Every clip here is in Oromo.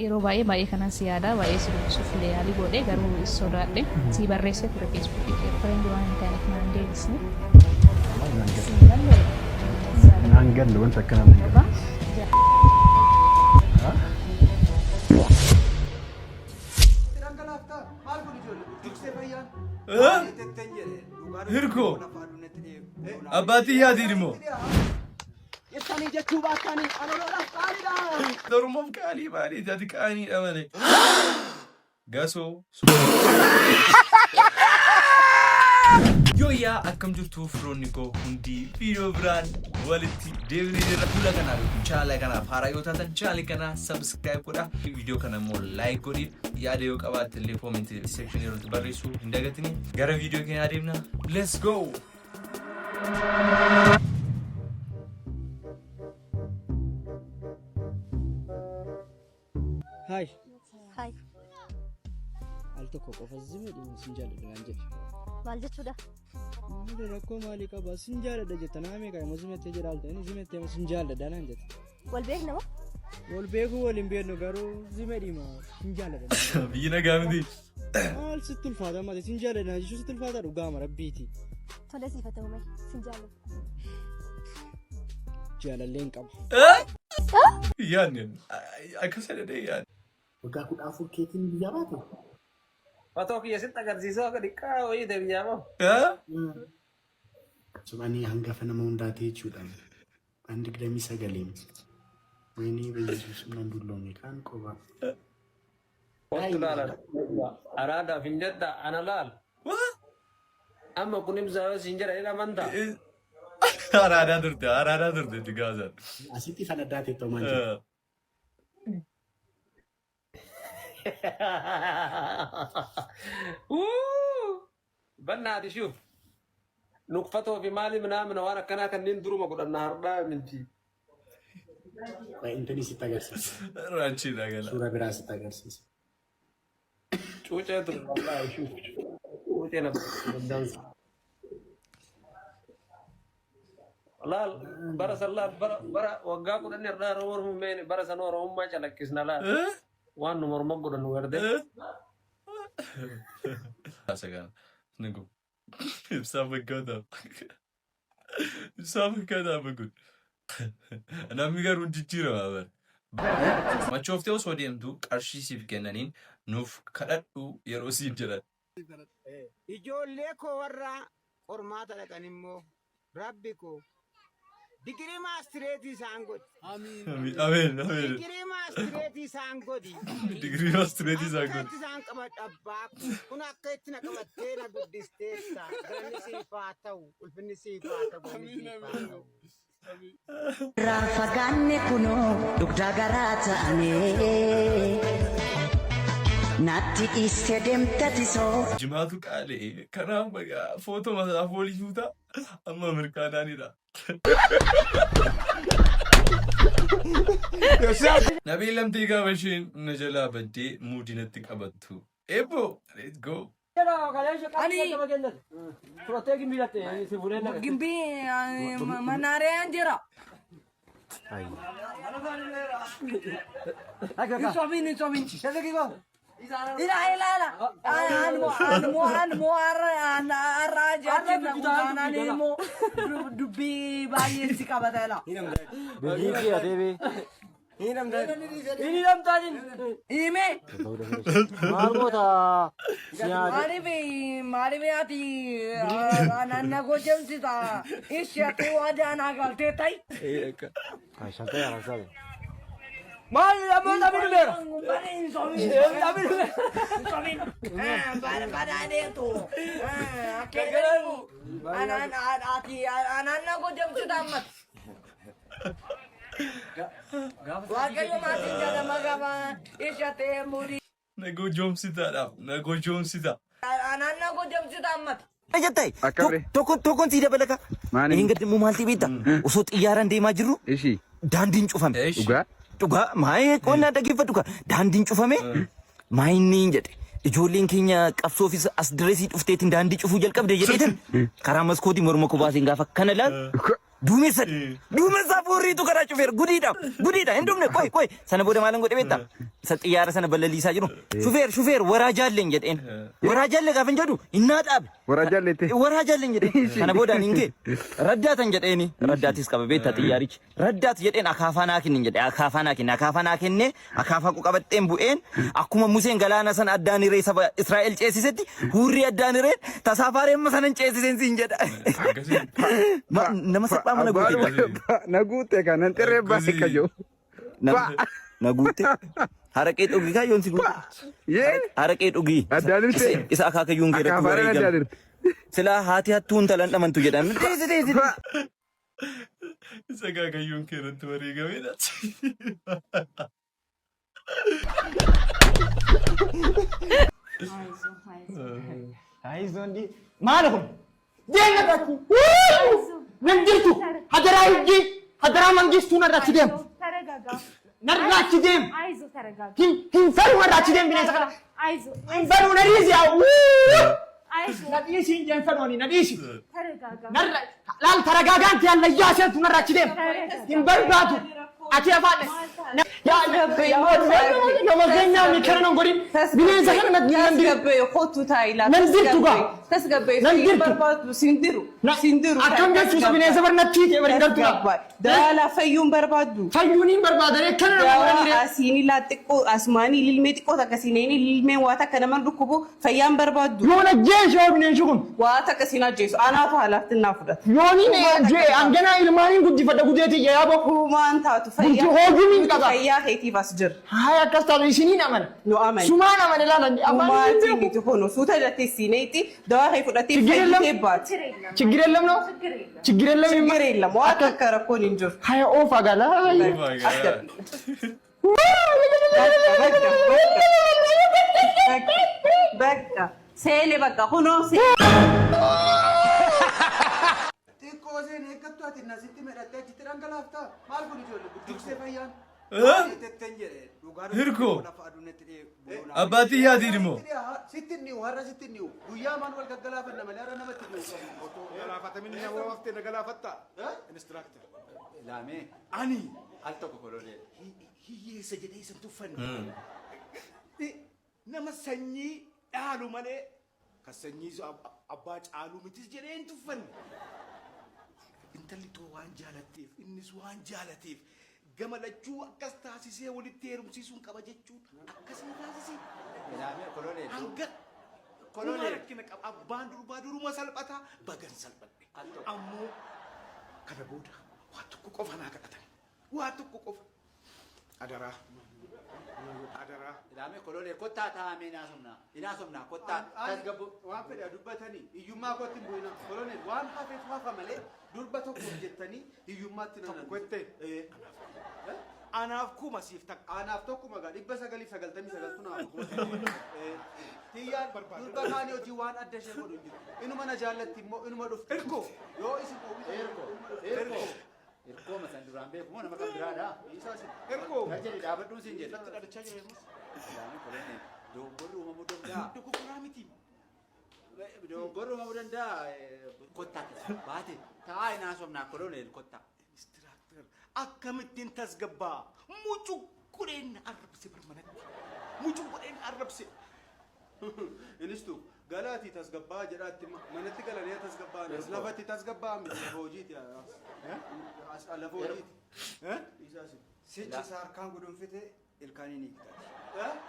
Yeroo baay'ee baay'ee kanan si yaada baay'ee si dubbisuuf illee yaalii godhe garuu sodaadhe si barreessee ture feesbuukii kee friend waan hin taaneef naan deebisne. Siin galle Naan galle wanta akkanaa naan galle. Hirkoo abbaatii yaatiin immoo. Jettanii jechuu baattanii anoloodhaaf qaaliidha. Oromoof qaalii maaliiti ati qaaniidha malee. Gasoo. Yooyyaa akkam jirtu firoonni koo hundi viidiyoo biraan walitti deebinee jirra. Fuula kanaaf yookiin chaanala kanaaf haaraa yoo taatan chaanala kana subscribe godha. Viidiyoo kana immoo like godhi. Yaada yoo qabaatte illee comment section irratti barreessuu hin dagatini. Gara viidiyoo keenyaa deemna. Let's go! Haay. Haay. Al tokko qofa zimee dhimma sin jaalladha naan jedhe. Maal jechuudha? Maali rakkoo maalii qaba sin jaalladha jetta naa meeqa immoo zimettee jedhaalta inni zimettee immoo sin jaalladha naan jette. Wal beekna moo? Wal beekuu wal hin beeknu garuu zimee dhimma sin jaalladha naan jedhe. Biyyi nagaa miti. Maal sitti ulfaata maali sin jaalladha jechuun sitti ulfaata dhugaama rabbiiti. Tole siif haa ta'u mee sin jaalladha. Jaalallee hin qaba. Yaadni akkas jedhee yaadni. Waggaa 14 keetiin biyyaa baate? Fatoo kiyya sitti agarsiisuu akka dhiqqaa wayii ta'e biyyaa bahu. Ani hangafa nama hundaati jechuudha. An 29. Wayinii Yesuus nan dulloome kaan qoba. Kottu laala. Araadaaf hin jedha ana laal. Amma kun ibsaa yoo siin jedha hin amantaa. Araadaa turte, araadaa turte itti gaasan. Asitti kan addaa ta'e maal jedhu? Bannaati shuuf. Nuqfatoo fi maali minaamina waan akkanaa kanneen duruma godhanna hardhaa miti. Intini sitti agarsiisa. Raachii dhagala. Suura biraa sitti agarsiisa. Cuucee ture wallaahi shuuf. Cuucee na dansa. Laal bara san laal bara bara waggaa 10 irraa Oromoo meen bara san Oromummaa calaqqisna laal. Waan nu morma godhannu garte. Sagan. Nigu. Ibsaa fakkaata. Ibsaa fakkaata amma kun. Namni garuu hin jijjiirama bara. Machooftee osoo deemtu qarshii siif kennaniin nuuf kadhadhu yeroo siin jedhan. Ijoollee koo warra qormaata dhaqan immoo Rabbi koo digirii maastireetii isaan godhi. Amiin ameen ameen. Digirii maastireetii isaan godhi. Digirii maastireetii isaan Akka godhi. itti isaan qabadhu abbaa koo. Kun akka itti na qabattee na guddisteetta. Galanni siif haa ta'u. Ulfinni siif haa ta'u. Galanni siif haa ta'u. Irraan fagaanne kunoo dugdaa garaa ta'anee Natti dhiiste deemte tisoo. Jimaatu qaalee kanaaf bagaa footoo mataa foolii fuuta amma mirkaanaanidha. Na beellamtee gaafa isheen na jalaa baddee muudii natti qabattu. Eebboo let's go. Ani gimbii manaariyaan jira. Hin sobin hin sobin. Ila ila ila. Anmo anmo anmo arra jechuun na kutaanaan immoo dubbii baay'ee si qabata ila. Inni dhamtaatiin. Hime. Maal goota? Maaliif maaliif ati na gojjamsita isheetu adaanaa galtee ta'i. Maal lammoo taphii dhumeera. Badaadeetu ati anaan na gojjamsita ammatti. Waaqayyo maatiin jedhama qaba. Isha ta'ee murii. Na gojoomsitaadhaaf na gojoomsita. Anaan na gojoomsita ammata. Jette tokko tokkoon sii dabalaka. Inni gadi immoo maalti beekta? Osoo xiyyaaraan deemaa jirru daandiin cufame. Dhugaa. Dhugaa maayee qonnaa dhaggeeffadhu ka daandiin cufame maayinni hin jedhe. Ijoolleen keenya qabsoofis as direesii dhufteetiin daandii cufuu jalqabde jedheetin karaa maskootii morma koo baaseen gaafa kana laal. Duumessa duumessa hafuurriitu karaa cufeera gudiidha gudiidha hin dhumne qoy qoy sana booda maalan godhe beektaa isa xiyyaara sana balaliisaa jiru shufeer shufeer waraa jaalleen jedheen waraa jaalle gaafa hin jedhu innaa dhaabe Waraa jaalleette. waraa jaalleen jedheen sana booda ani hin kee raddaatan jedheeni raddaatis qaba beektaa xiyyaarichi raddaat jedheen akaafaa naa kennin jedhe akaafaa naa kenne akaafaa naa kennee akaafaa qabadheen bu'een akkuma Museen galaana sana addaan hiree saba Israa'el ceesisetti huurrii addaan hireen tasaafaaree amma sanan ceesiseen siin jedha. Nama salphaa mana guute. Na guute kan nan xirree baay'ee kayyoo. Na guute. Haraqee dhugii kaayyoon si guute. Haraqee dhugii. Addaan hirte. Isa akaakayyuun kee irratti Akaafaareen addaan wareegame. hirte. Silaa haati hattuu intalan dhamantu jedhan. Teesi teesi. Isa akaakayyuun kee irratti wareegamedha. Aizoon maali kun? Deemna irratti. Nan jirtu. Hadaraa hojii. Hadaraa mangistuu narraa achi deem. ተረጋጋ። Narraa achi deem. አይዞህ ተረጋጋ። Hin fedhu narraa achi deem bineensa kana. አይዞህ Hin fedhu na dhiisi yaa. አይዞህ Na dhiisi hin jeen fedhu ani na dhiisi. ተረጋጋ። Narra laal taragaagaan tiyaan layyaa seentu narraa achi deem. Hin barbaadu. Ati afaan. Yaa nama keenyaa mi kana nan godhin. Bineensa kana nan diru. Tasgabbeeyo kottu taa'ilaa. Nan dirtu gaa. Tasgabbeeyo. Nan dirtu. Barbaadu sindiru. Sindiru. Akkam jechuusa bineensa bar natti hiite bari galtu laa. Daala fayyuun barbaaddu. Fayyuun hin barbaadane akkana nama godhanii Dawaa asiin ilaa xiqqoo asumaanii lilmee xiqqoo takka siineenii lilmeen waa takka naman dhukkubu fayyaan barbaaddu. Yoon ajjeeshe yoo bineensi kun. Waa takka siin ajjeesu anaatu halaaftinnaa fudhata. Yooniin ajjee hanganaa ilmaaniin guddifadha gudeetii yaaboo. Humaan taatu Bultii hoogumii qaba. Fayyaa keetiif as jira. Haaya akkas taatu isiniin amana. Nu amani. Sumaan amane laala. Humaatii miti kunu suuta jettee siineetti dawaa kee fudhattee ችግር የለም። fayyitee baati. ችግር የለም ነው ችግር የለም ችግር የለም waa takka rakkoon hin jiru. Haya oofa gala. Bakka seene bakka kunoo seene. Xiqqoo seen eeggattu ati nasitti medhattee achitti dhangalaaftaa? Maal kun ijoollee budduuqsee fayyaan? Hirkoo. Abbaatii yaatiin immoo. Sitti hin dhi'u har'a sitti hin dhi'u guyyaa maan wal gaggalaafanna malee har'a namatti dhi'u qabu. Galaafatamin nama waftee na galaafatta. Instructor. Laamee Ani al tokko koloneel. hiyyeessa jedhee isin tuffanne. Nama sanyii dhaalu malee kan sanyii abbaa caaluu mitis jedhee hin tuffanne. Intalli too waan jaalatteef innis waan jaalateef gama lachuu akkas taasisee walitti heerumsiisuun qaba jechuun akkasuma taasisee. Laamee koloneel. Hanga Koloneel. Kuma rakkina qaba abbaan durbaa duruma salphataa bagan salphadhe. Ammoo kana booda waa tokko qofa naa kadhatan. Waa tokko qofa. Adaraa. Adaraa. Laamee koloneel kottaa taa'amee inaasomnaa. Inaasomnaa kottaa tasgabbo. Waan fedhe dubbatanii hiyyummaa kootti hin bu'ina. Koloneel waan hafeef hafa malee durba tokkoof jettanii hiyyummaatti nan Tokko jettee? Anaaf kuma siif takka. Anaaf tokkuma gaa 999tu naaf kuma. Tiyyaan durba kaanii hojii waan adda ishee godhu hin jiru. Inuma na jaallatti immoo inuma dhufti. Hirkoo. Yoo isin dhoowwite. Hirkoo. Hirkoo. Hirkoo masan duraan beeku moo nama kan biraadha? Isaa si. Hirkoo. Na jedhi dhaabadhuun siin jedhe. Irratti dhaadachaa jira yommus. Laamee koloneel dogoggorri uumamuu danda'a. Dogoggoraa miti. Dogoggorri uumamuu danda'a. Kottaa baate taa'aa inaasomnaa koloneel kottaa. Instructor akkamittiin tasgabbaa mucuqqudheen na arrabse barmanatti. Mucuqqudheen na arrabse. Inistu galaatii tasgabbaa jedhaatti manatti galanii tasgabbaa as lafatti tasgabbaa miti lafa hojiiti as lafa hojiiti. Isaa si. Sichi isa harkaan gudunfite ilkaanii ni kitati.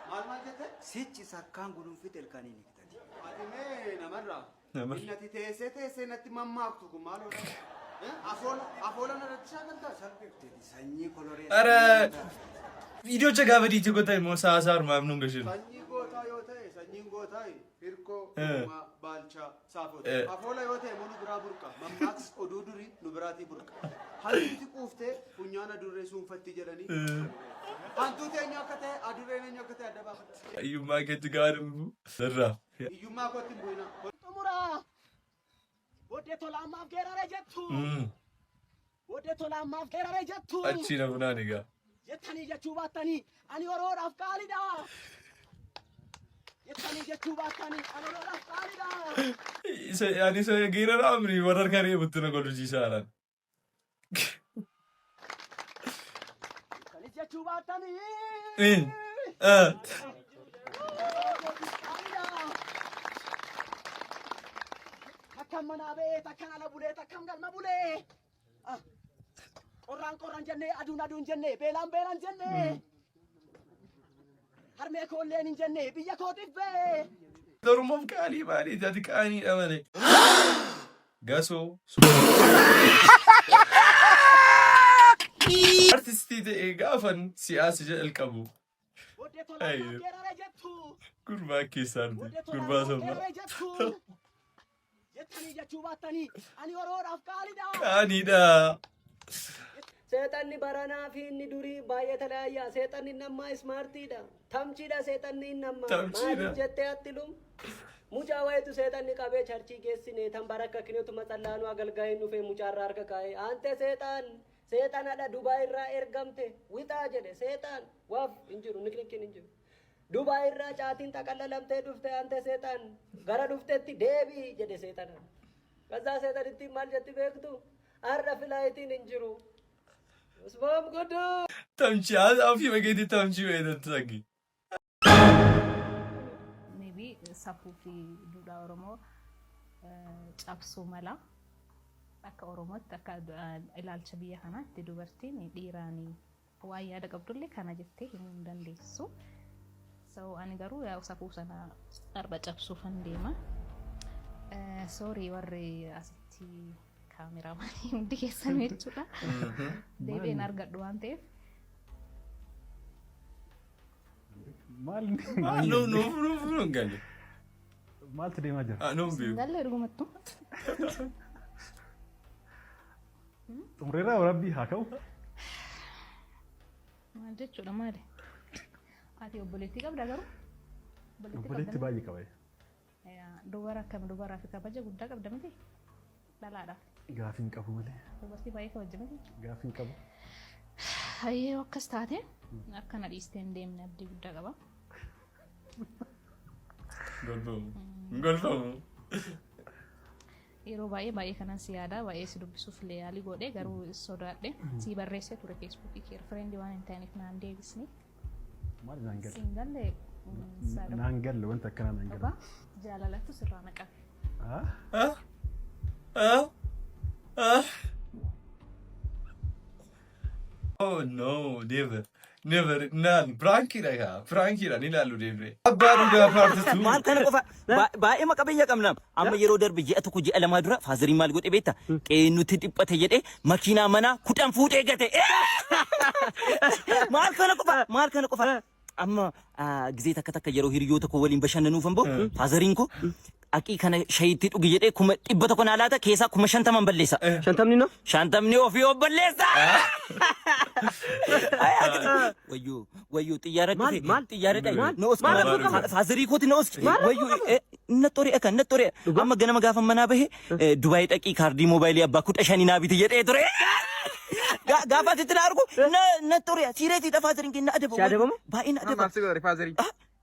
Maal maal jette? Sichi isa harkaan gudunfite ilkaanii ni kitati. Ati mee namarraa. Namarra. Inni ati teessee teessee natti mammaaktu kun maal oolaa? Afoola afoola narratti shaakaltaa? Sanyii koloree. ኧረ ቪዲዮ gaafa diitii godhan immoo saasaa armaaf nuun gashin. Sanyii gootaa yoo ta'e sanyiin gootaa hirkoo uumaa baalchaa saafota. Afoola yoo ta'e immoo nu biraa burqa. Mammaaks oduu durii nu biraatii burqa. Hantuuti quuftee funyaan adurree suunfatti jedhanii. Hantuuti eenyu akka ta'e adurreen eenyu akka ta'e adda baafatti. Hiyyummaa keetti gaafa dhufu. Sirraa. Hiyyummaa kootti hin bu'ina. Xumuraa. Booddee tola ammaaf geeraree jettu. Booddee tola ammaaf geeraree jettu. Achi na funaan egaa. Jettanii jechuu baattanii ani Oromoodhaaf qaaliidha. Jettanii jechuu baattanii ani Oromoodhaaf qaaliidha. Isa ani isa geerara amni warra harkaan eebutti na godhuchiisaadhaan. jechuu baattanii. Takkam manaa ba'ee takkan ala bulee takkam galma bulee. Qorraan qorraan jennee aduun aduun jennee beelaan beelaan jennee. Harmee koolleen hin jennee biyya kootiif ba'ee. Oromoof qaalii maaliiti ati qaaniidha malee. Gasoo. Artistii ta'ee gaafan siyaasa jalqabu. Ayyo. Gurbaa keessaan gurbaa sabaa. Jettanii jechuu baattanii ani Oromoodhaaf qaaliidha. Qaaniidha. Seexanni baranaa fi inni durii baay'ee talaayyaa. Seexanni inni ammaa smartiidha. Tamchiidha seexanni inni ammaa. Tamchiidha. Maaliif jettee attilum? Mucaa wayitu seexanni qabee churchii geessine tan barakka kineetu matsallaanuu agalgaayin dhufee mucaarraa harka kaa'ee. Ante seexaan seexanadha Dubaay irraa ergamte wixaa jedhe seexaan waaf hin jiru niknikkiin hin jiru. Dubaay irraa caatiin xaqallalamtee dhufte ante seexaan gara dhuftetti deebii jedhe seexanaan. Kazaa seexanittiin maal jetti beektu? Har'a flightiin hin jiru. Usmaam godhu. Tamchii ofii mageetii tamchii wayitantu saggi. Maybe safuu fi duudhaa Oromoo cabsuu mala. Akka Oromootti, akka ilaalcha biyya kanaatti dubartiin dhiiraan waan yaada qabdullee kana jettee himuu hin dandeessu. So ani garuu yaa safuu sana arba cabsuufan deema. Sorry warri asitti kaameraamaanii hundi keessan jechuudha. Deebiin argadhu waan ta'eef. Maal? Maal nuuf nuuf nuuf nuuf galle. Maaltu deemaa jira? Ah, nuuf beeku. Galle dhugumattu. Xumureerraa rabbii haa ka'u. Maal jechuudha maali? Ati obboleettii qabda garuu? Obboleettii baay'ee qaba. Dubara akkam dubaraa fi kabaja guddaa qabda miti? Dhalaadhaaf. Gaafii hin qabu malee. Dubartii baay'ee kabaja miti? Gaafii hin qabu. Hayyee, akkas taate akka na dhiistee hin deemne abdii guddaa qaba. Golfamu. Golfamu. Yeroo baay'ee baay'ee kanan si yaada, baay'ee si dubbisuuf illee yaalii godhe, garuu sodaadhe. Si barreessee ture Facebookii kee, friendii waan hin ta'iniif naan deebisne. Maal naan galle? Siin galle. Naan galle, wanta akkanaa naan galle. Dhugaa jaalalatu sirraa na qabe. Ah? Ah? Ah? Ah? Oh no, never. Never. Naan prankiidha kaa. Prankiidha ni ilaallu deemnee. Abbaa dhugaa part 2. Maal kana qofa baay'ee qabeenya qabna. Amma yeroo darbe ji'a 1 ji'a 2 dura fatheriin maal godhe beekta? Qe'ee nutti dhiphate jedhee makiinaa manaa 10 fuudhee gate. Maal kana qofa, maal kana qofa. Amma gizee takka takka yeroo hiriyoota koo waliin bashannanuufan bahu fatheriin koo aqii kana shayiitti dhugi jedhee 100,000 naa laata, keessaa 50,000 balleessa. Shantamni no? Shantamni ofii of balleessa. Wayyoo wayyoo, xiyyaara dhufe, xiyyaara dhaye na oski, fatherii kooti na oski, wayyoo na xore akka na xore. Amma ganama gaafa manaa bahe Dubaay dhaqii kaardii moobaayilii abbaa 15 naa biti jedhee ture. Gaafa asitti na argu na xore, siireetiidha fatheriin kee na adaba. Si adabamu? Baay'ee na adaba. Maal si godhe fatherii?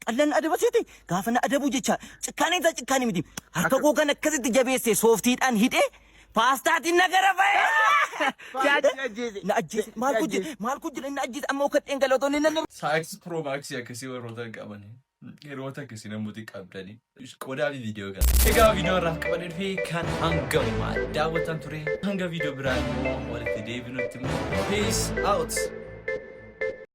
Qallan na adaba seete, gaafa na adabu jecha cikkaaneen isaa cikkaanii miti. Harka koo kan akkasitti jabeesse sooftiidhaan hidhee paastaatiin na garafa'e. Si ajjeese. Na ajjeese. Maal kun jira, maal kun jira, na ajjeese. Amma ukkadheen galatoonni nan Saayiksi Pro Max akkasii warroota qaban. Yeroo akkasii namooti qabdanii. Qodaa fi viidiyoo kana. Egaa viidiyoo irraa qabadhee dhufee kan hangamumaa daawwatan ture. Hanga viidiyoo biraan immoo walitti deebinutti immoo peace out.